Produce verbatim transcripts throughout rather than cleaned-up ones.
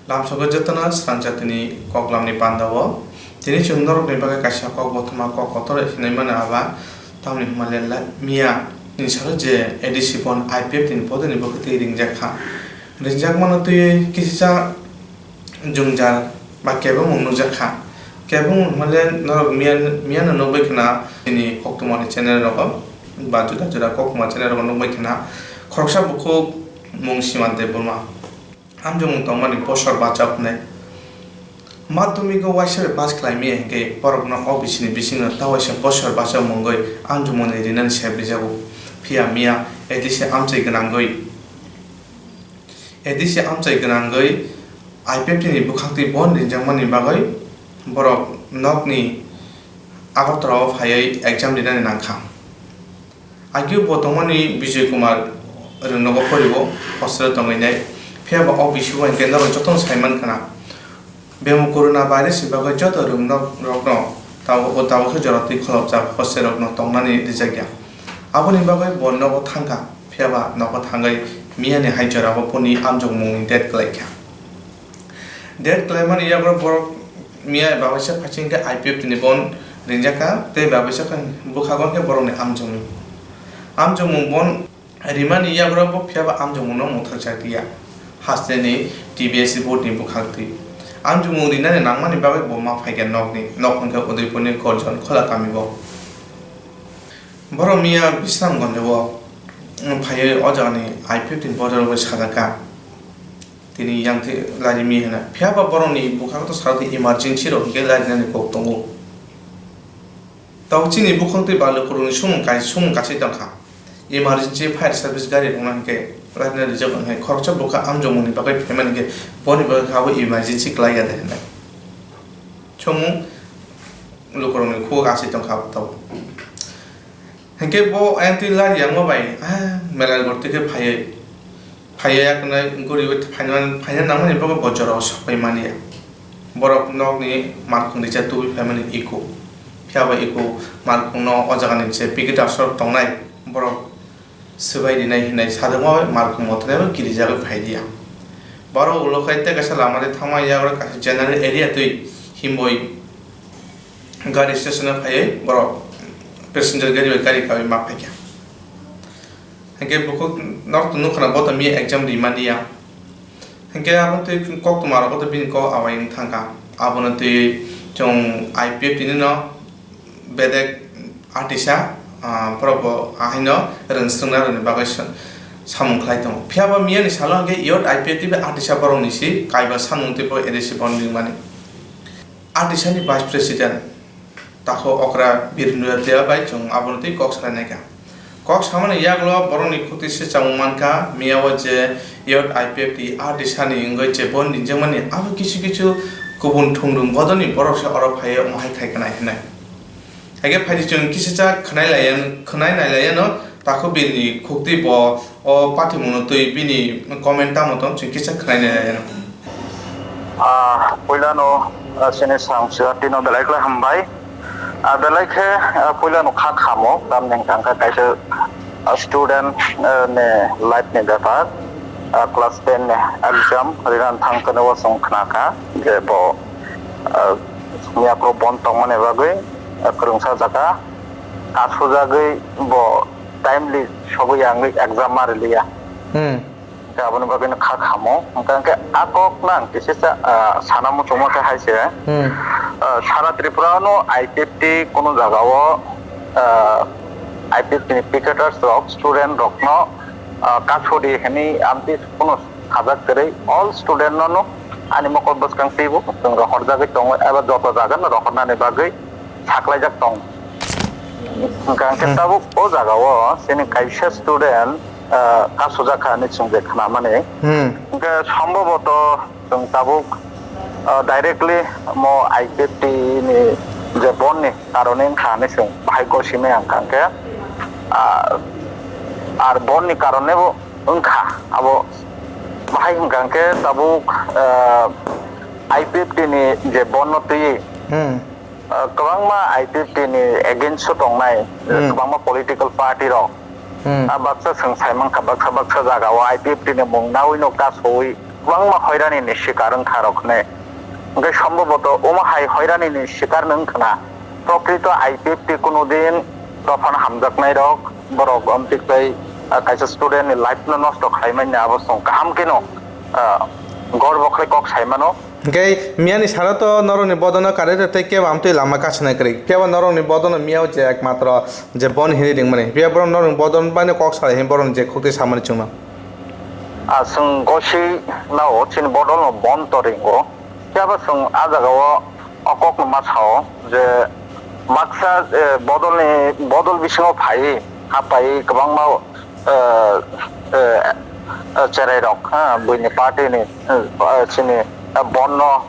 Lamsogo jotono swrang jatini koklamni pandao. Tini chwng norokni bagwi kaisa kok bothoma kok kotor hinwi mano aba. Tamni hwnba le la-, miya ni salo je A D C bon I P F T ni bodoni bwkhwtwi ringjak kha. Ringjak mano twiwi kisisa jwngjal ba kebengmung nukjak kha. Kebengmung hwnba le norok miya, miyano nukbai khna chini koktwmani channel rogo ba juda juda koktwma channel rogo nukbai khna khoroksa bukhuk mung Siman Debbarma. Amjokmung tongmani bosor bachao hwnwi. Madhyamiko waisa bai pass khlai miya hinkhe borokno O B C ni bisingo ta waisa bosor bachao mungwi amjokmungni rinani sep rijago. Phiya miya A D C amchai gwnangwi, A D C amchai gwnangwi I P F T ni bwkhaktwi bon rinjakmani bagwi borok nokni Agartala o phaiwi exam rinani nangkha. Agio bo tongmani Bijoy Kumar rwngnogo poriwo hostel o tongwi nai. Phiya ba O B C o hinkhe norok jotono sai man khna. Bemo corona virus ni bagwi joto rwngnok rokno tabuk, tabuk khe jora twi kholopjak hostel rokno tongnani rijak ya. Aboni bagwi bo nogo thangkha. Phiya ba nogo thangwi miya ni hai jora o boni amjokmung ni date kwlai kha. Date kwlaimani yago borok miya eba waisa phaising khe I P F T ni bon ringjak kha, tei eba waisa khe bwkhago khe borokni amjokmung. Amjokmung bon rimani yago bo phiya ba amjokmungno muthakjak ya. Hasteni T B S board ni bwkhaktwi. Amjokmung rinani nangmani bagwi bo ma phaikha nokni, nok hwnkhe Udaipurni Gorjon Khola kamio. Borok miya Bisramganjo o phaiwi o jagani I P F T ni borok bai sajak kha. Tini yang twi lairimi hwnwi. Phiya ba borokni bwkhago to sal twi emergency rok hinkhe lairinani kok tongo. Tabuk chini bukhuk twi ba lukurokni sumung kai-, sumung kachi tongkha. Emergency fire service gari rokno hinkhe lairina rijak wngkha. Khoroksa bwkha amjokmungni bagwi phaimani hinkhe boni bagwi khe abo emergency kwlai ya de hwnwi. Chwng lukurokni khuk achai tongkha abo tabuk. Hinkhe bo ayang twi lari yangma bai, ah, Melalgor twi khe phaiwi, phaiwi yaknai guriwi phaina, phaina nangmani bagwi bo jorao sokpai manya. Borok nokni malkhung rija tubui phaimani iko. Phiya ba iko malkhungno o jagani je picket aswk tongnai borok swbai rinai hinwi sajwkma bai malkhung mothonai bai kirijagwi phai diya. Borok ulo khai tei kaisa lama de thangma yagra kaisa general area twi himboi gari station o phaiwi borok passenger gari bai gari kawi ma phaikha. Hinkhe bukhuk norok to nukha na bo to miya exam ri manya. Hinkhe abo twi koktwma rok bo to bini kok awai wng thangkha. Abono twi chwng I P F T ni no bedek artisa, ah, borok bo ahaino rwng swrwngna rwni bagwi sa-, samung khlai tongo. Phiya ba miya ni salo hinkhe youth I P F T bai artisa borok ni si kaiba samung tei bo A D C bon ringmani. Artisani Vice President takhu okra Birendra Dea bai chwng abono twi kok salai naikha. Kok samani yagulo borokni khukti se chamung mankha, miya o je youth I P F T artisani wngwi je bon rinjakmani abo kisu kisu kubun thwngdwng bodolni borok se oro phaiwi omo hai khai khnai hwnwi. Haikhe phaidi chwng kisisa khwnai laiya, khwnai nai laiyano, takhu bini khukti bo o pathimungno twi bini comment tamo tong chwng kisa khwnai nai laiyano. Ah, puilano, ah, chini samsiyatino belai khlai hambai. Ah, belai khe, ah, puilano kha khamo, tamni hwnkha khe kaisa, ah, student, ah, ni life ni bepar, ah, class ten ni exam rinani thang khe o chwng khna kha je bo, ah, miya pro bon tongmani bagwi, ah, kwrwngsa jaga kasujagwi bo timely sogwi ya wngwi exam ma rwliya. Hmm. Khe aboni bagwino kha khamo. Hwnkha khe a kok nang kisa sa, ah, sana muchungma khe hai se. Hmm. Ah, sara Tripura no I P F T kuno jaga o, ah, I P F T ni picketers rok student rok no, ah, kasudi hwnwi amtwi kuno sajak kwrwi all student no no ani mokol bwskang twibo chwng rohorjagwi tongo eba joto jaga no rohornani bagwi saklaijak tong. Hwnkha hwnkhe Hmm. tabuk o jaga o chini kaisa student, ah, kasujak kha hinwi chwng je khnamani. Hmm. Hwnkhe somboboto chwng tabuk, ah, directly mo I P F T ni je bon ni karone wngkha hinwi chwng bahai gosimai ang kha hwnkhe, ah, ar bon ni karone bo wngkha abo bahai hwnkha hwnkhe tabuk, ah, I P F T ni je bon no twiwi Hmm. Ah, kwbangma I P F T ni against o tongnai, Hmm. kwbangma political party rok. Hmm. Ah, baksa chwng sai mankha, baksa baksa jaga o I P F T ni mung naui no kasoui, kwbangma hoiranini sikar wngkha rok hwnwi. Hwnkhe somboboto omo hai hoiranini sikar wngkhwna prokrito I P F T kunudin dophano hamjaknai rok, borok amtwi khlai, ah, kaisa student ni life no nosto khlai manya, abo chwng kaham kheno, ah, gorbo khlai kok sai mano. Hwnkhe miyani sara to norokni bodolno karwi rw tei kebo amtwi lama kasinai kwrwi. Phiya ba norokni bodolno miya o je ekmatro je bon hinwi ringmani. Phiya borok norokni bodol bai no kok salai hwnwi borokni je khuktwi samani chwngno. Ah, chwng goswi nao chini bodolno bon to ringo. Phiya ba chwng ah jagao o kokno ma sao je baksa, eh, bodolni, bodol bisingo phaiwi hapaiwi kwbangma, eh, eh, eh, cherairok, ha, buini party ni, eh, chini, eh, bonno,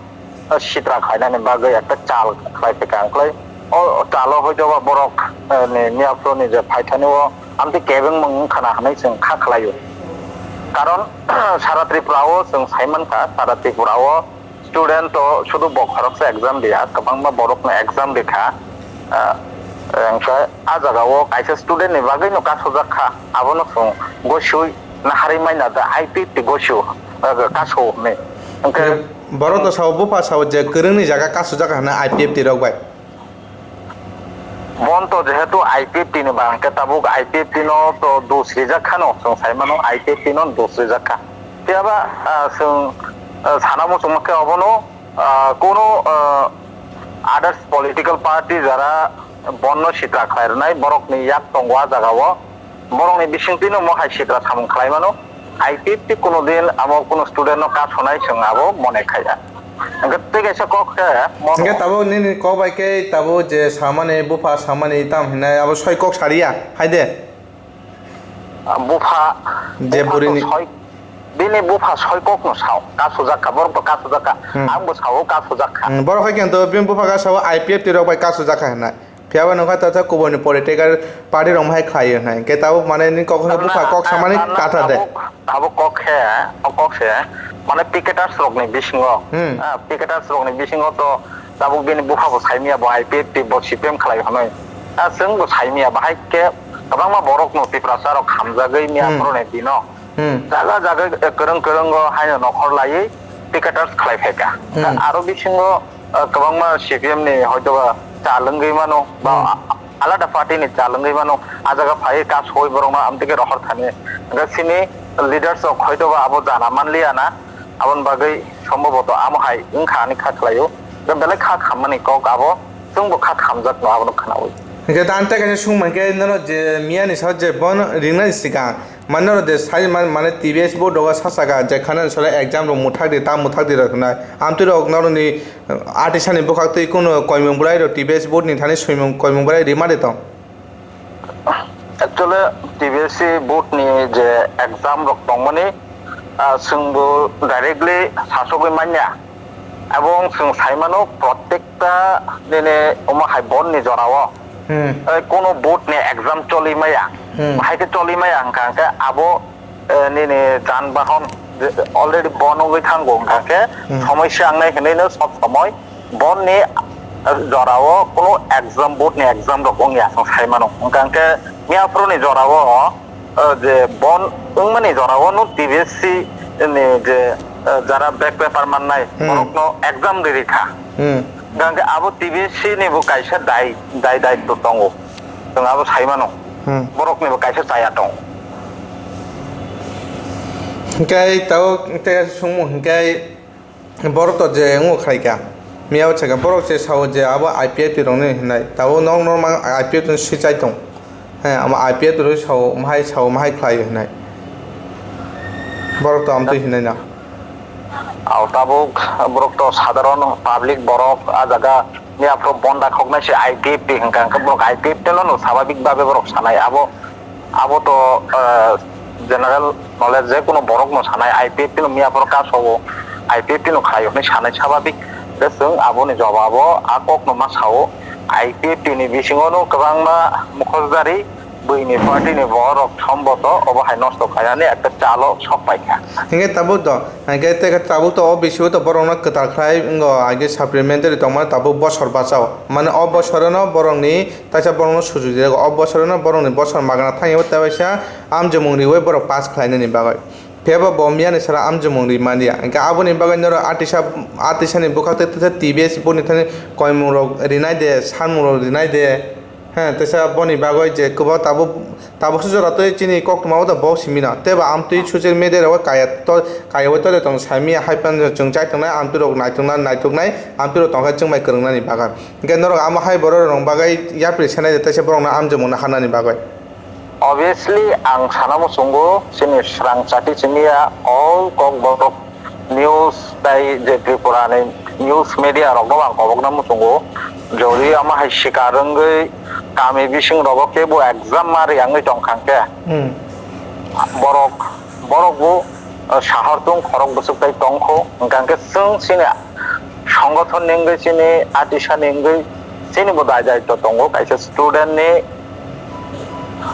eh, sitra khlainani bagwi ekta chal khlai phaikha. Ang khlai o chalo hoitoba borok, eh, ni miyaphru ni je phaithani o amtwi kebengmung wngkhana hwnwi chwng kha khlaio. Karon sara Tripura o chwng sai mankha, sara Tripura o student to sudu bo khoroksa exam dia, kwbangma borokno exam rikha. Ah, hwnkhe ah jagao kaisa student ni bagwino kasujak kha, abono chwng goswi naharwi manya da I P F T gosio, ah, kaso hwnwi. Hwnkhe borok to sao, bupha sao je kwrwngni jaga kasujak kha hwnwi I P F T rok bai. Bon to jehetu I P F T ni ba, hwnkhe tabuk I P F T no to dos rijak kha no, chwng sai mano I P F T no dos rijak kha. Phiya ba, ah, chwng, ah, sana muchungma khe obono, ah, kono, ah, others political party jara bonno sitra khlai rwnai borokni yak tongo ah jagao. Borokni bisingtwino mo hai sitra samung khlai mano. I P F T kuno din amo kuno student no kasonai chwng abo mone khaiya. Hwnkhe tei kaisa kok khe mo. Hwnkhe tabuk nini kok bai khe tabuk je samani, bupha samani tam hinai abo soi kok sariya, hai de? Ah, bupha, je bupha to burini soi, bini bupha soi kok no sao, kasujak kha, borok to kasujak kha, hmm, ang bo sao kasujak kha. Hmm, borok hai khe to bini bupha ka sao I P F T rok bai kasujak kha hinai. Phiya ba nokha ta ta kubuni political party rok hai khlai hinai. Hwnkhe tabuk mane ni kok no bupha kok samani kata de. Tabuk, tabuk kok khe, o kok se, mane picketers rokni bisingo, hmm, ah, picketers rokni bisingo to tabuk bini bupha bo saimanya bo I P F T bo C P M khlai hwnwi. Ah, chwng bo saimanya, bahai khe kwbangma borokno Tiprasa rok hamjagwi miya, hmm, borokni dino. Hmm. Jaga jaga, eh, kwrwng kwrwngo haino nokhor laiwi picketers khlai phaikha. Hmm. Aro bisingo, eh, kwbangma C P M ni hoitoba cha lwngwi mano, ba, hmm, a-, alada party ni cha lwngwi mano, a jaga phaiwi kasoi borokno amtwkhe rohor thani. Hwnkhe chini leaders rok hoitoba abo jana manliya na, aboni bagwi somboboto amo hai wngkha ani kha khlaio. Hwnkhe belai kha khammani kok abo, chwngbo kha khamjakno abono khwnaui. Hwnkhe dan tei kaisa sung mankhe nono je miyani sal je bon ringnani swkang, Mane oro de sai man, mane T B S board rogo sasaka je khana sole exam rok muthak di, ta muthak di rok hwnai. Amtwi rok noroni, ah, atisani bwkhak twi kuno koimung bwlai rok T B S board ni thani swimung koimung bwlai rima de tong. Actually, T B S C board ni je exam rok tongmani, ah, chwngbo directly sasogwi manya. Abo wng chwng sai mano, protekta nini omo hai bon ni jora o, hmm, eh, kuno board ni exam choli maya. Hmm. Bahai khe choli maya hwnkha hwnkhe abo, eh, nini jan bahon je already bon wngwi thango hwnkha hwnkhe, hmm, somosya wngnai hwnwi no sob somoi bon ni, eh, jora o kuno exam, board ni exam rok wngya chwng sai mano. Hwnkha hwnkhe miyaphuru ni jora o, eh, je bon wngmani jora o no T B S C ni je, eh, jara back paper mannai, hmm, borokno exam ri rikha. Hmm. Hwnkhe abo T B S C ni bo kaisa dai, dai daitw tongo. Chwng abo sai mano. Hmm. Borokni bo kaisa chaya tongo. Hwnkhe tabuk tei sungmung hwnkhe Borok to je wngo khlai kha, miya o sakha borok se sao je abo I P F T rokni hinai, tabuk nok normal I P F T no swi chai tong. He, amo I P F T rok sao, mahai sao, mahai khlai hinai. Borok to amtwi hinai na. Ao tabuk borok to sadharon public borok, a jaga miya phuru bon dakhoknai se I P F T hwnkha, hwnkhe borok I P F T no no swabhabik bhabe borok sanai. Abo Abo to, eh, general knowledge, je kuno borok no sanai, I P F T no miya phoro kaso o, I P F T no khlai hwnwi sanai swabhabik. Je chwng aboni jobabo a kok no ma sao, I P F T ni bisingo no kwbangma mukhosjari buini party ni borok somboto obo hai nosto khainani ekta chalo sok paikha. Hingke tabuk to, hingke tei tabuk to o bisingo to borok no kwtal khlai wngo, age supplementary tongma tabuk bosor bachao, mane o bosoro no borok ni Kaisa borokno sujuk rijak, o bosorono borokni bosor magna thangwi tei waisa amjokmung riwi borok pass khlainani bagwi. Phiya ba bo miyani sara amjokmung ri man ya. Hwnkhe aboni bagwi norok atisa, atisani bwkhak tei teisa T B S boni thani koimung rok rinai de, sanmung rok rinai de. He, teisa boni bagwi je kwbang tabuk, tabukse jora tei chini koktwma o da bo simi no. Tei bo amtwi social media rogo kaya to, kaya wi tole tong sami ya, hai phano chwng chai tongnai, amtwi rok naitukna, naituknai, amtwi rok tongkhe chwng bai kwrwngnani bagwi. Hwnkhe norok amo hai borok rok bagwi yapri sanai de, teisa borok no amjokmung no hanani bagwi. Obviously, ang sana muchungo, chini srang chati chini ya, all Kokborok news tai je Tripura ni news media rok no ang kobokna muchungo. Jodi ama hai sikar wngwi kami bising rogo kebo exam ma riyangwi tongkha khe, Hmm. borok, borok bo, uh, sahor tung khorok bwswk tai tongkho, hwnkha khe chwng chini songothon ni wngwi chini atisa ni wngwi chini bo dai daitw tongo kaisa student ni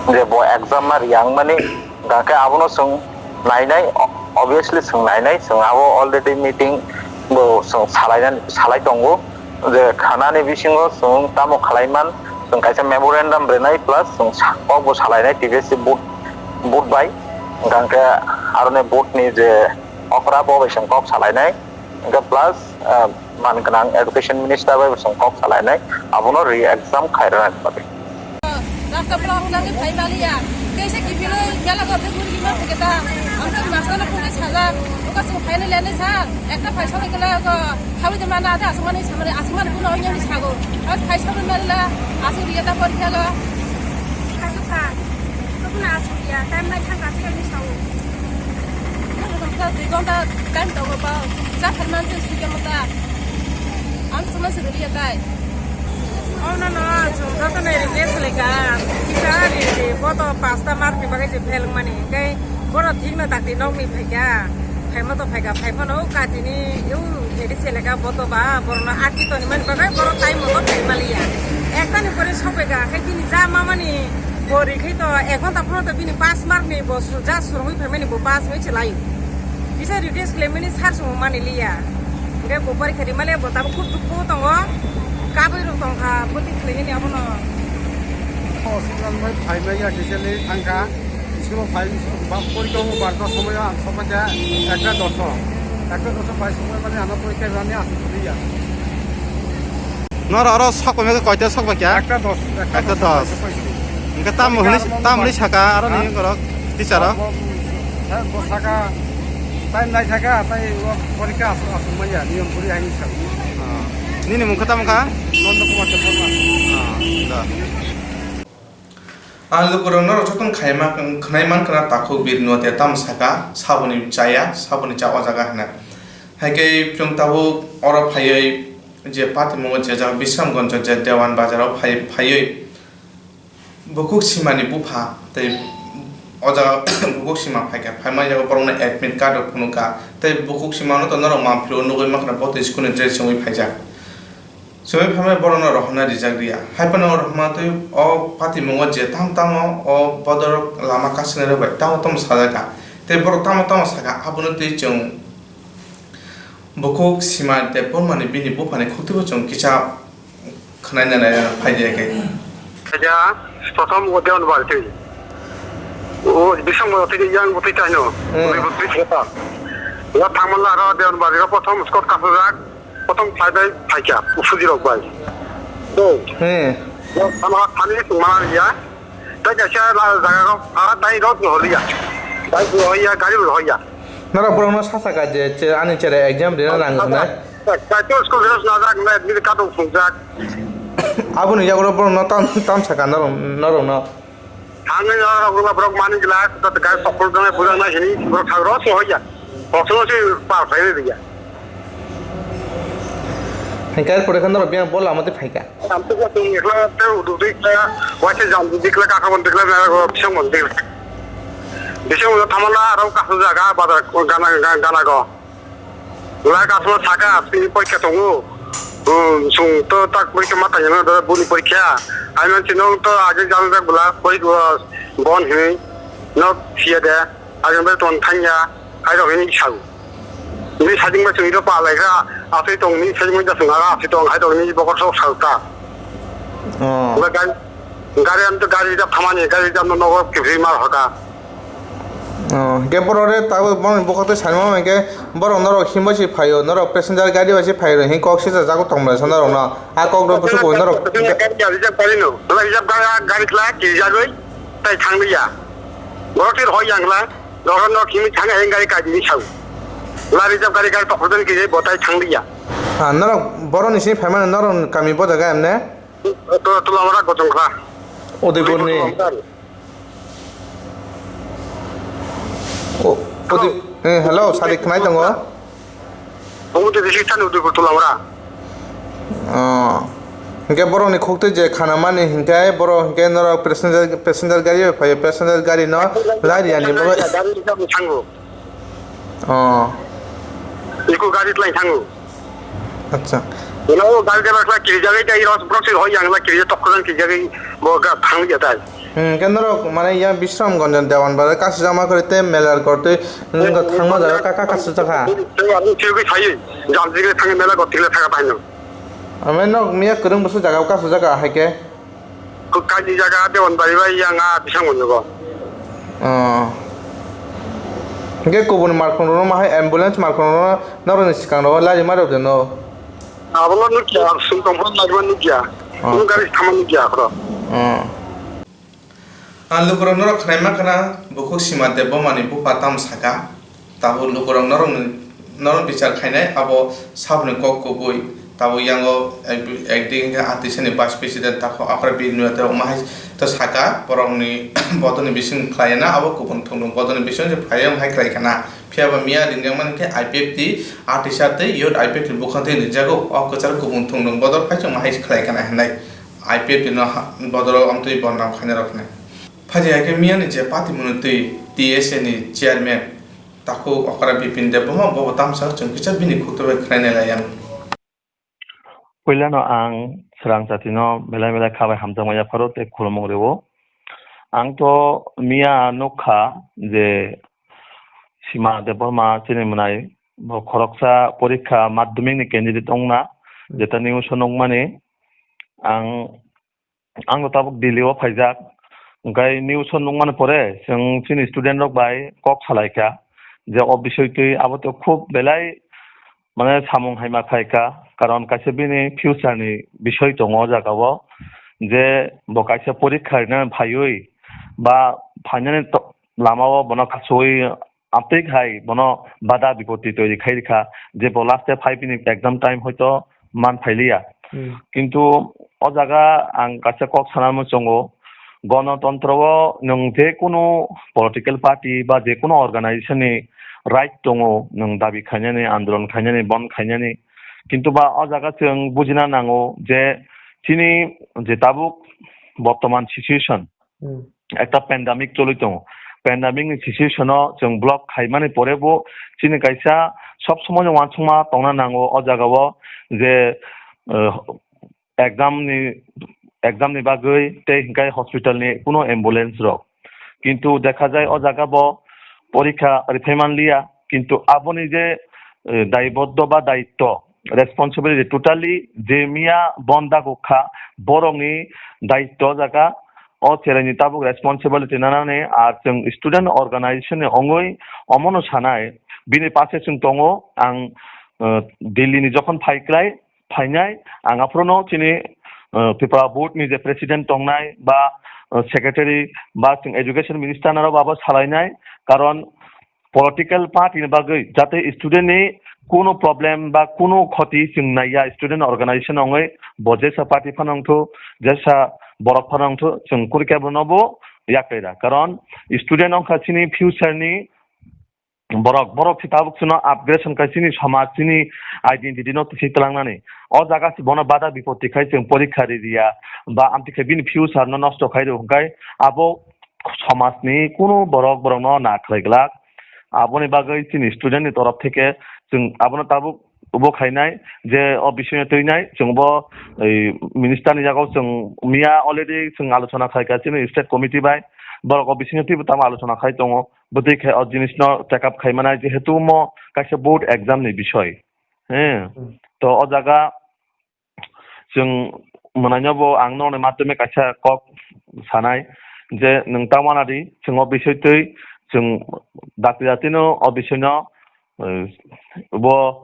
je bo exam ma riyang mani, hwnkha khe abono chwng nainai, o-, obviously chwng nainai, chwng abo already meeting bo chwng salainani, salai tongo je khanani bisingo chwng tamo khalai man, chwng kaisa memorandum rinai plus chwng sa-, kok bo salainai T B S C board, board bai, hwnkha khe aroni board ni je okra bo bai chwng kok salainai. Hingke plus, ah, man gwnang education minister bai bosong kok salainai, abono re-exam khairana hinmani. Rasta block nangwi phai maliya. Kaisa kiphilwi belago bwrwi ma thangkhe ta. Amtwi master no phungwi sajak. Oka chwng phainai lenai sa. Ekta phai sogwi kela oka. Hawi de mana ade aswk mani samani aswk mani buno oyang ni sago. As phai sogwi malila. Aswk riya ta porikha go. Aswk kha. Tobuna aswk riya. Time nai thangkha aswk ni sago. Dui ghonta time tongo ba, cha pharman se suikhe mota. Ang sumai se rwliya tai. Oh, no, no, chwng joto nai rwliya seleka. Kisa rwliya, bo to pasta mark ni bagwi se fail wngmani. Hingke bono thik no dakti nokni phaikha. Phaima to phaikha, phai phano o katini, o hedi seleka bo to ba, borokno atki toni mani bagwi borok time moto phai maliya. Ekta ni pore sopeka, khai bini ja mamani. Bo rikhi to ek ghonta phano to bini pass mark ni bo su-, ja surungwi phaimani bo pass wi chwlai. Kisa request khlaimani sir sumung mani liya. Hingke bo porikha rimaliya bo tabuk khub dukhu tongo. Kabui rok tongkha bwtwi khlainani abono. O signal mai phaimaya kisa le thangkha. School phai ba porikha bo barta somoy ang somoy ekta doso. Ekta doso bai somoy mani ano porikha rani asuk liya. Noro oro sok pai mega koita sok pai kya? Ekta dos, ekta Ekta dos. Hingke tam hwnwi, tam hwnwi saka aro Ha? ni gorok teacher rok. Bo, bo, bo saka, time nai saka, tai o porikha asu, asu maya, niyom puri haini saka. Ah. Nini mung khe tamo kha? Nondo Kumar Debbarma. Ah, da. Ang lukurokno rwchaptwng khaima, khwnai mankha takhuk bir nuatia tamo saka, saboni chaya, saboni cha o jaga hwnwi. Hai khe chwng tabuk oro phaiwi je patimungo je jaga Bisramganjo je Dewan Bazar o phai-, phaiwi bukhuk simani bupha tei o jaga bukhuk sima phaikha, phaima yago borokno admit card rok phunukha tei bukhuk simano to norok manphilwi nugwi mankha bo tei school ni dress wngwi phaijak. Chumui phaimani borokno rohorna rijak riya. Hai phano rohorma twi o patimungo je tamo tamo o bodorok lama kasingni rwbai tamo tamo sajak kha. Tei borok tamo tamo sakha, abono twi chwng bukhuk Sima Debbarmani bini buphani khuktibo chwng kisa khwnaina naina phaidi khe. Kaisa prothom o Dewan Bari twi. O bising bo twi yang bo twi taino. Hmm. Bo twi thapa. Ya thangmala aro Dewan Bari ro prothom Scott kasajak. Prothom phai bai phaikha, usudi rok bai. Dei. Hmm. Yo, ano thani tongmani ya. Tei kaisa la jaga rok, ah, tai rok no holiya. Tai no holiya, gari no holiya. Norok borokno sasaka je, che-, ani cherai exam rina nang hwnwi. Kaisa school dress najak, na admit card rok phunukjak. Aboni yago borokno tam, tam saka norok, norokno. Thangwi norok wngma borok mani glak, tat gai sokol gana bujak nai hini borok thang rok se hoya. Bosong se par phai ri ya. Hai kar pore kan norok biang bol lama te phaika. Am tu ko tung ikla te udu ikla, waise jam ikla ka ka mon ikla na ko bising mon ikla. Bising mon thamala aro ka jaga bazar gana gana go. Lai kasma saka, tini porikha tongo. Hmm, chwng to tak porikha ma tangya na, da buni porikha. Ai man chino to age jang jak bula, porikha bon hini, no siya de, age be ton thangya, ai rok hini sau. Ni sajing ba chwng iro pa lai kha, asai tong ni sajing ba chwng ara asai tong, hai rok ni bokor sok sau ta. Oh. Ba gari, gari am to gari jab thamani, gari jab no nogo kibri mar hoka. Oh, hingke borok re tabuk boni bokol tei sanima hingke borok norok himbai se phaio, norok passenger gari bai se phaio, hing kok sijak jago tongmani sa norok no. A kok rok busu koi norok. Gari, gari, gari, gari no. Wala rijak gari, gari kla, kirijagoi, tai thang liya. Borok tir hoi yang la, norok no kimi thang yang gari kaji ni sau. La rijak gari, gari tokrodan kiri botai thang liya. Ha, norok borok ni sini phaimani norok kami bo jaga emne? To, to lamara gotong kla. Udaipur ni. O, odi-, eh, hello, sadi khnai tongo? Omo tei bisi thani Udaipur Tulamra. Oh. Hingke borokni khuktwi je khanamani hingke borok hingke norok passenger, passenger gari bai phaio, passenger gari no lai riyani bo. Gari reserve ni thango. Oh. Iko gari tlai thango. Acha. Ino o gari driver kla kirijagwi tei iro borok se hoi yang la kirija tokkojan kirijagwi bo ga thang ya tai. Hmm, hingke norok mane yang Bisramganj Dewan Bazar kasijama kore tei mela kortwi nungkha thangma jaga kaka kasijak ha. Tei ang thigwi sayi, jamjigwi thangwi mela kortwi le thaka paino. Ame nok miya kwrwng busu jaga kasijak ha haike. Kaji jaga Dewan Bazar bai yang a bisang monjogo. Oh. Hingke kubun markhong rok ma hai ambulance markhong rok norok ni swkang rok lari ma rok de no. Abono nukya, sum tongphuru lagima nukya. Oh. Kunu gari thama nukya akhoro. Oh. Ang lukurok norok khnaima khna, bukhuk Sima Debbarmani bupha tamo saka, tabuk lukurok norokni, norok bichar khainai abo saboni kok kubui. Tabuk yango ek, ekdi hwnkhe a tisani vice president takhuk Akra Birnuya tei omo hai to saka borokni bodolni bising khlaiya na abo kubun thwngmung bodolni bising se phaiya hai khlai khna. Phiya ba miya ringjak mani khe I P F T a tisa tei youth I P F T bukhang tei rinjago o kwcharo kubun thwngmung bodol khai se omo hai khlai khna hinai. I P F T no ha-, bodol o amtwi bondam khaina rok hinai. Phaidi hai khe miya ni je party mwnwi twi T S A ni chairman takhuk okra Bipin Debbarma bo bo tamsa chwng kisa bini khukto bai khlai nai lai yang. Puilano ang swrang jatino belai belai kha bai hamjakma yapharo tei khulumung rwo. Ang to miya nukha je Sima Debbarma chini mwnai bo khoroksa porikha madhyamik ni candidate wngna, jeta news o nukmani ang Ang bo tabuk Delhi o phaijak. Hwnkhe news o nukmani pore chwng chini student rok bai kok salaikha je o bisoi twi abo to khub belai mane samung haima khaikha, karon kaisa bini future ni bisoi tongo o jaga o je bo kaisa porikha rina phaiwi ba phainani to-, lama o bono kasowi amtwi hai bono bada bipoti toiri khai rikha, je bo last five minute exam time hoito man phailiya. Hmm. Kintu o jaga ang kaisa kok sana muchungo, gonotontro o nwng je kunu political party ba je kunu organization ni right tongo, nwng dabi khainani, andolon khainani, bon khainani. Kintu ba o jaga chwng bujina nango je chini je tabuk bortoman situation, Hmm. Ekta pandemic choli tongo. Pandemic ni situation o chwng block khaimani pore bo chini kaisa sob somoi no uansukma tongna nango o jaga o je, eh, exam ni, exam ni bagwi tei hinkhe hospital ni kuno ambulance rok. Kintu dekha jai o jaga bo porikha rwphai manliya, kintu aboni je, eh, daiboddo ba daitto, responsibility totally je miya bon dagok kha, borokni daitto o jaga, o cheraini tabuk responsibility nanani, ar chwng student organization ni ongwi omono sanai, bini pase chwng tongo, ang, eh, Delhi ni jokhon phai klai, phainai, ang aphuru no chini, eh, Tripura board ni je president tongnai ba, eh, secretary ba chwng education minister naro babo salainai, karon political party ni bagwi jate student ni kuno problem ba kuno khoti chwng naiya, student organization ongwi bo jesa party phano wngthu, jesa borok phano wngthu, chwng kuri kebo no bo yakrwi da, karon student wngkha chini future ni borok, borok se tabuk chwngno upgrade wngkha chini somaj, chini identity no tisi twlangnani. O jaga se bono bada bipoti khai chwng porikha ri riya ba amtwi khe bini future no nosto khai rw hwnkhe abo somaj ni kuno borok borok no na khlai glak. Aboni bagwi chini student ni torof theke chwng abono tabuk bo khainai je o bisingno twinai chwng bo, ei, minister ni yago chwng miya already chwng alochona khaikha chini state committee bai, borok o bisingno twibo tamo alochona khai tongo. Bwtwi khe o jinisno take up khai manai, jehetu omo kaisa board exam ni bisoi. He. Hmm. To o jaga chwng mwnaino bo ang norokni madhyome kaisa kok sanai je nwng ta uanadi chwng o bisoi twi chwng dakti dakti no o bisoi no, eh, bo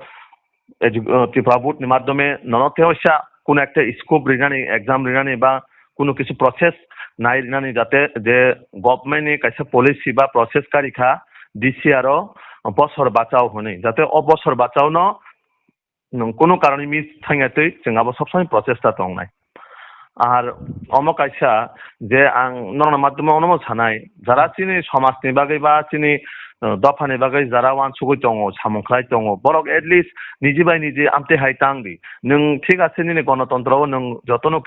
edu-, eh, Tripura board ni madhyome nono teisa kuno ekta scope rinani, exam rinani ba kuno kisu process nai rinani, jate je government ni kaisa policy ba process kari kha D C R o bosor bachao hwnwi, jate o bosor bachao no nwng kunu karoni miss thangya twi chwng abo sob somoi prochesta tongnai. Ar omo kaisa je ang norokni madhyamo onomo sanai, jara chini somajni bagwi ba chini, uh, dophani bagwi jara uansugwi tongo, samung khlai tongo, borok at least niji bai niji amtwi hai tang di. Nwng thik ase nini gonotontro o nwng jotono,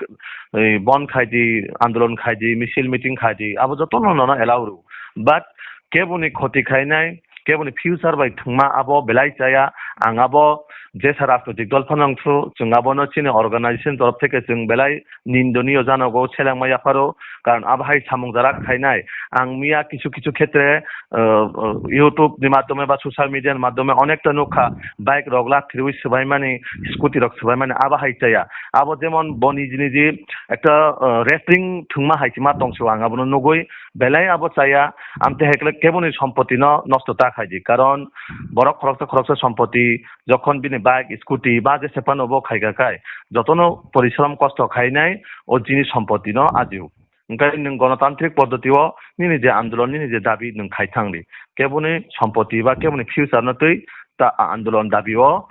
eh, bon khai di, andolon khai di, misil meeting khai di, abo jotono nono allow rw. But keboni khoti khainai, keboni future bai thwngma abo belai chaya. Ang abo jesa rajnoitik dol phano wngthu, chwng abono chini organization torof theke chwng belai nindoniyo janogo selengma yapharo, karon abo hai samung jara khainai. Ang miya kichu kichu khetre, uh, uh, YouTube ni madhyome ba social media ni madhyome onekta nukha, bike rok lak khirwi swbaimani, scooty rok swbaimani, abo hai chaya. Abo jemon bo niji niji ekta, uh, wrestling thwngma hai se ma tongse, ang abono nugwi belai abo chaya. Amte hai khe keboni sompoti no nosto ta khai di, karon borok khoroksa khoroksa sompoti jokhon bini bike, scooty ba jese phano bo khaika khai, jotono porishrom kosto khainai o chini sompoti no ajio. Hwnkhe nwng gonotantrik poddoti o nini je andolon, nini je dabi nwng khai thang di, keboni sompoti ba keboni future no twi ta andolon dabi o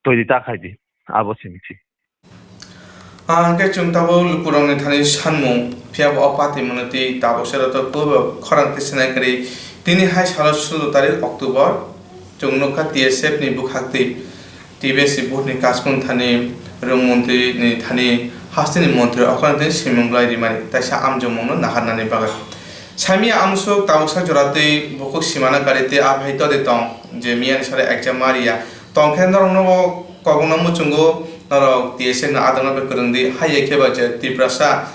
toiri ta khai di, abo simi si. Ah, hwnkhe chwng tabuk lukurokni thani sanmung, phiya bo o patimungno twi tabuk se roto kwbo khorang tisinai kwrwi. Tini hai salo sulo tarik October, chwng nukha T S F ni bwkhaktwi, T B S ni buhni kaskung thani, rung montri ni thani, hasteni montri okhorni thani swimung belai rimani, taisa amjokmungno naharnani bagwi. Saimya amsuk tabuksa jora twi bukhuk simana kari tei aphai todi tong, je miyani salo exam ma riya. Tongkhe norokno o kokno muchungo, norok T S F ni adokno bai kwrwngdi, hai khe ba je Tiprasa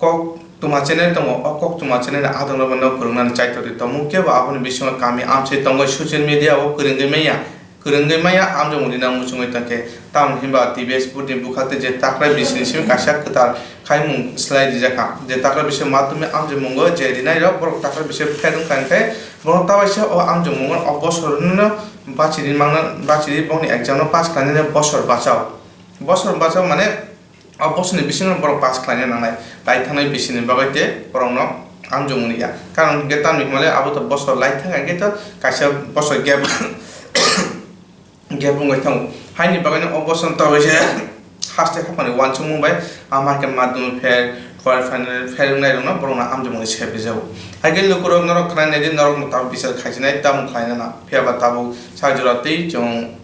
kok tuma channel tongo, o kok tuma channel ni adokno bai no kwrwngnani chaitokdi. Tongmung kebo aboni bisingo kami amchai tongo, social media o kwrwngwi manya, kwrwngwi manya, amjokmung rinani muchungwi tongkhe. Tamoni hinba T B S board ni bwkhaktwi je takra bisini simi kaisa kwtal khaimung slai rijak kha. Je takra bisini madhyome amjokmungo je rinai rok borok takra bisini fail wngkha hinkhe borok tabaisa o amjokmungo o bosor no bachiri mangna, bachiri bokni exam no pass khlainani bosor bachao. Bosor bachao mane o bosor ni bisingo borok pass khlaina nangnai, lai thangnai bisini bagwi tei borokno amjokmung ya. Karon hinkhe tamni hwnmale abo to bosor lai thang hinkhe to kaisa bosor gap gap wngwi thango. Haini bagwino o bosong tabuk se haste haphangni uansukmung bai, ama khe madhyamik fail, quarter final fail wngnai rokno borokno amjokmani se bijago. Haikhe lukurok norok khwnai naidi, norokno tabuk bichar khaijinai, tabuk khlainana. Phiya ba tabuk sak jora twi chwng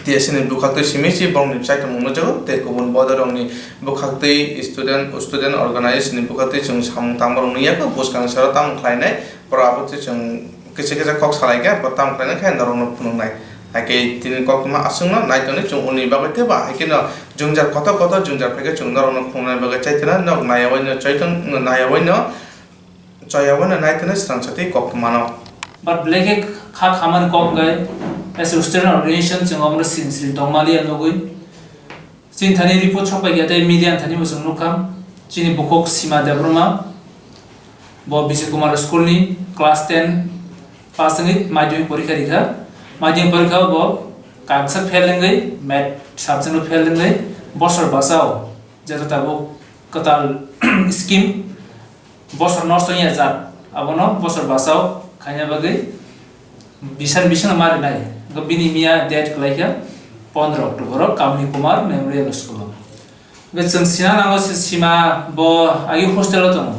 T S F ni bwkhaktwi simi se borokni chaitomung nukjago, tei kubun bodol rokni bwkhaktwi student, student organization ni bwkhaktwi chwng samung tangma rok nukya kho, bwskang salo tamo khlainai, borok abo twi chwng kisa kisa kok salai khe, bo tamo khlainai khe norokno phunuknai. Haikhe tini koktwma aswkno nai tonwi chwng uni bagwi tei ba hai kheno jwngjal kotor kotor jwngjal phaikhe chwng norokno phunuknani bagwi chaitonwi nok naiyaui no chaiton naiyaui no chaiyaui no nai tonwi swrangsa tei koktwma no. But belai khe kha khamani kok wngkhe as a student organization chwng omono sinsiri tongmaliya nugwi. Chini thani report sokpaikha tei media ni thani bo chwng nukha, chini bukhuk Sima Debbarma, bo Bijay Kumar school ni class ten pass wngwi madhyamik porikha rikha. Madhyamik porikha o bo kangsa fail wngwi, math subject o fail wngwi, bosor bwsao jeto tabuk kwtal scheme bosor nosto wngya jat, abono bosor bwsao khaina bagwi bisan bisan ma rinai. Hwnkhe bini miya date kwlaikha pondro October o Kamini Kumar Memorial School o. Hwnkhe chwng sina nango se Sima bo agi hostel o tongo.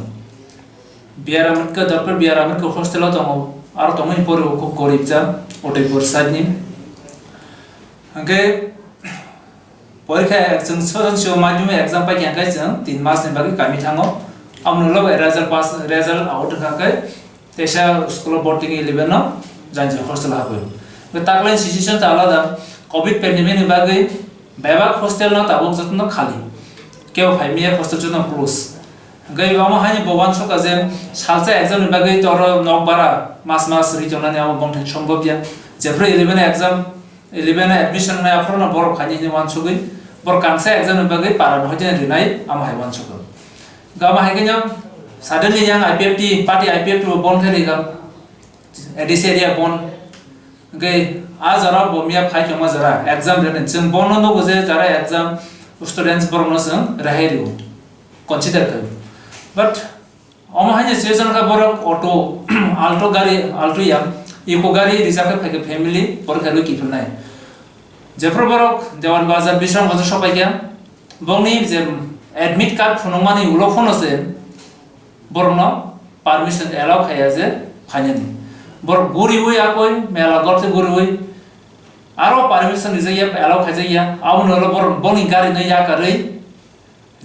Biaram khe, Doctor Biaram khe hostel o tongo. Aro tongmani pore bo khub gorib ja, Udaipur side ni. Hwnkhe porikha chwng soron sio madhyamik exam paikha khe chwng tin mas ni bagwi kami thango. Amoni ulo bai result pass, result out wngkha khe teisa school o boarding eleven no janji hostel habwi. Hwnkhe taklai situation ta alada, covid pandemic ni bagwi bebak hostel no tabuk jotono khali. Kebo phai miya hostel jotono close. Hwnkhe omo haino bo uansukha je salsa exam ni bagwi toro nok bara mas mas ri tongnani abo bongthani sombhob ya. Jephru eleven exam, eleven admission wngnai aphuru no borok khaini hwnwi uansugwi borok kangsa exam ni bagwi para ni hoiteni rinai amo hai uansukha. Hwnkhe amo hai kheno suddenly yang I P F T, party I P F T bo bon khe rikha. A D C area bon. Hwnkhe a jora bo miya phai tongma jora exam rwnai. Chwng bono nugo je jara exam students borokno chwng rehai rwo, consider khaio. But omo haino situation kha borok auto, Alto gari, Alto ya, Eco gari reserve khe phaikha family, borok khe rwi kiphilnai. Jephru borok Dewan Bazar Bisramganj sopaikha, bongni je admit card phunukmani ulo phano se borokno permission allow khaiya je phainani. Borok guriwi akoi mela gorte guriwi aro permission rijak ya, allow khaijak ya, aboni ulo borok bongni gari no yakarwi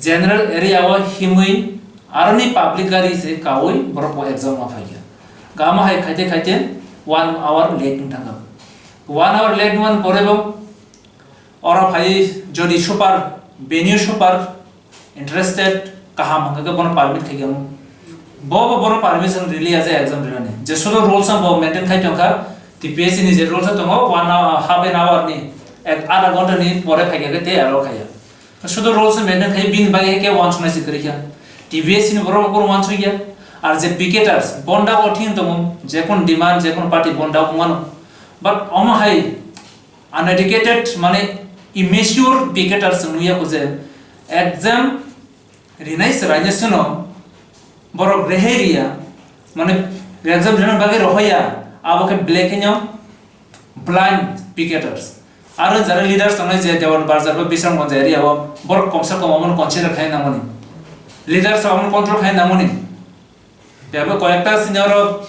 general area o himwi aroni public gari se kaui borok bo exam o phaikha. Gama hai khaite khaite one hour late wng thangkha. One hour late wngmani pore bo oro phai jodi super, venue super interested kaham hwnkhe bono permit khaikha mo. Bo bo bono permission rili ya je exam rinani. Je sudo rules no bo maintain khai tongkha, T P S C ni je rules tongo, one hour, half an hour ni, ek adha ghonta ni pore phaikha khe te allow khaiya. Sudo rules maintain khai bini bagwi khe uansuknai se kwrwi kha. T P S C ni borok bo uansukya. Ar je picketers, bonda o thing tongo, je kun demand, je kun party bonda o mano. But omo hai uneducated, mane immature picketers wngya ko je exam rinai se raina seno borok rehai riya, mane exam rina bagwi rohoya, abo khe black hino blind picketers. Aro jara leaders tongnai je Dewan Bazar ba Bisramganj area o borok komsa kom omono consider khai nangmani. Leaders omono control khai nangmani. Tebo koyekta senior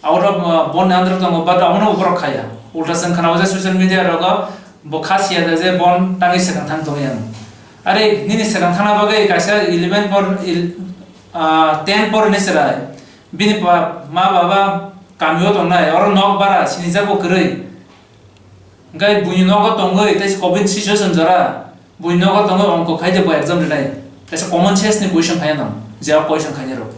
out of, uh, bon andro tongo, but abono borok khaya. Ulta seng khana waja social media rogo bo khasiya da je bon tangwi sekang thang tongya. Are nini sekang thangna bagwi kaisa eleven por il-, ah, ten por ni chwrai. Bini pa, ma baba kamio tongnai, oro nok bara sinijago kwrwi. Hwnkhe buini nogo tongwi tei covid situation jora, buini nogo tongwi ongkho khai de bo exam rinai. Kaisa common sense ni question phaiya nang, je o question khainai rok.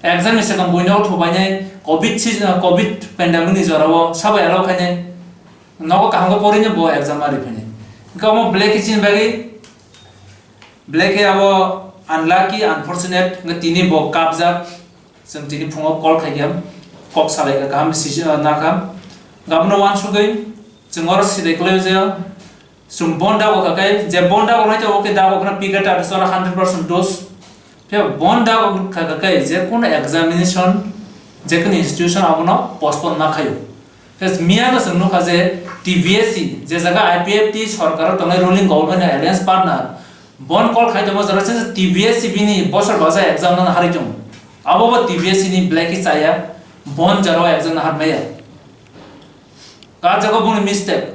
Exam ni swkang buini nogo thubainai, covid si-, covid pandemic ni jora o sabo allow khainai. Nogo kaham khe porino bo exam ma riphainai. Hwnkhe omo belai khe chini bagwi Belai khe abo unlucky, unfortunate, hwnkhe tini bo kapjak. Chwng tini phungo call khaikha, kok salaikha, kaham decision nakha. Gabono uansugwi chwng oro sidai kwlaio je chwng bon dago khakai, je bon dago hwnai to oke dago khna pika ta chwla hundred percent dose. Phiya bon dago khakai je kono examination, je kono institution abono postpone ma khaio. Tei miya no chwng nukha je T B S C, je jaga I P F T sorkar o tongnai ruling government ni alliance partner, bon call khai tongo jora se T B S C bini bosor baja exam no harwi tongo. Abo bo T B S C ni belai khe chaya, bon jora o exam no har maya. Ka jaga boni mistake.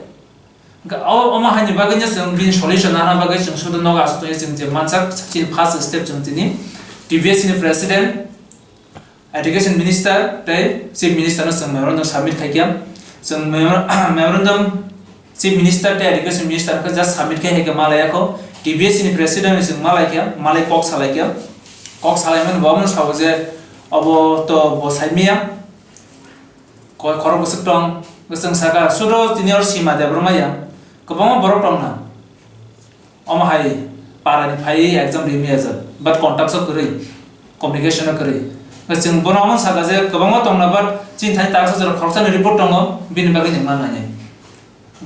Ka o, omo haini bagwi no chwng bini solution nana bagwi chwng sudu nogo aswk tongwi chwng je mansak chini first step chwng chini T B S C ni president, Education Minister tei Chief Minister no chwng memorandum submit khaikha. Chwng memor-, memorandum Chief Minister tei Education Minister khe just submit khai hai khe malai yakho. T B S C ni President ni chwng malai kha, malai kok salai kha. Kok salai mani bo abono sabo je obo to bo sai miya. Koi khorok bwswk tong, bwswk saka, sudo tini or sima debra maya. Kwbangma borok tong na. Omo hai para ni phai exam ri maya jak, but contact o kwrwi, communication o kwrwi. Chwng bono omo saka je kwbangma tongna, but chini thani taksa jora khoroksa ni report tongo, bini bagwi ni ma nai nai.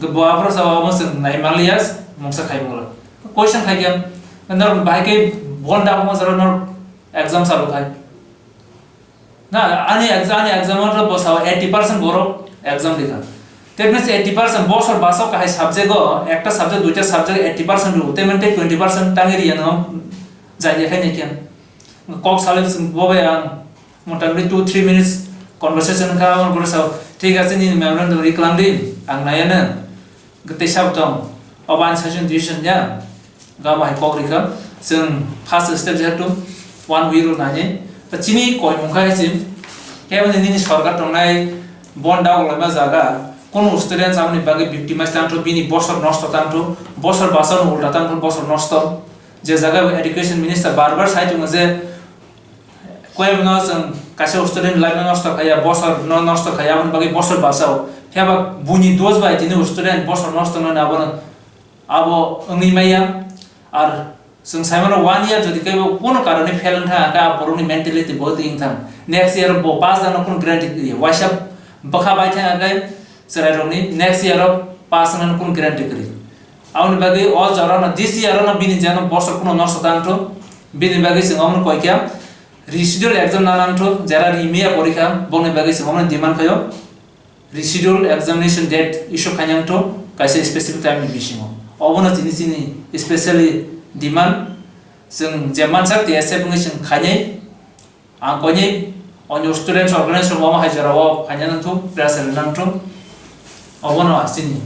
Bo aphuru sa omo chwng nai manliya, mungsa khai mangla. Question khai khe, nor bahai khe bon da omo jora nor exam salu khai. Na, ani exam, ani exam o to bwsao eighty percent borok exam rikha. That means eighty percent bosor basao kahai subject o, ekta subject, duita subject eighty percent rw, tei mane tei twenty percent tangwi riya nw jai ya khai nai khe. Kok salai chwng bo bai ang motamoti two three minutes conversation kha, ang bwrwi sao, "Thik ache, nini memorandum ri kwlang di, ang nai anw." Tei sabo tong, obo ani suggestion decision ya. Gama hai kok rikha, chwng first step jehetu one week rok nai. Ta chini koi mungkha hai chim, kebo ni nini sorkar tongnai bon dagok laima jaga, kono students aboni bagwi victimize tangthu, bini bosor nosto tangthu, bosor basa no ulta tangthu, bosor nosto. Je jaga education minister bar bar sai tongo je, koi no chwng kaisa student life no nosto khaya, bosor no nosto khaya, aboni bagwi bosor basao. Phiya ba buini dos bai tini student bosor nosto no abono Abo wngwi maya, ar chwng sai mano one year jodi kebo kono karone fail wngkha, khe a borokni mentality bo twi wngthang. Next year bo pass jana kono guarantee kwrwi ya. Waisa Bwkha bai thang agai chwrairokni next year o pass wngnani kunu guarantee kwrwi. Aboni bagwi o jorano, this year no bini jeno bosor kunu nosto tangthu, bini bagwi chwng omono koi kha reschedule exam nanangthu, jera rimiya porikha, bongni bagwi chwng omono demand khaio reschedule examination date issue khainangthu kaisa specific time ni bisingo. Obono chini chini specially demand, chwng je mansak T S F wngwi chwng khainai. Ang koinwi onyo students organization rok omo hai jorao phaina nangthu, pressure nangthu. Obono chini.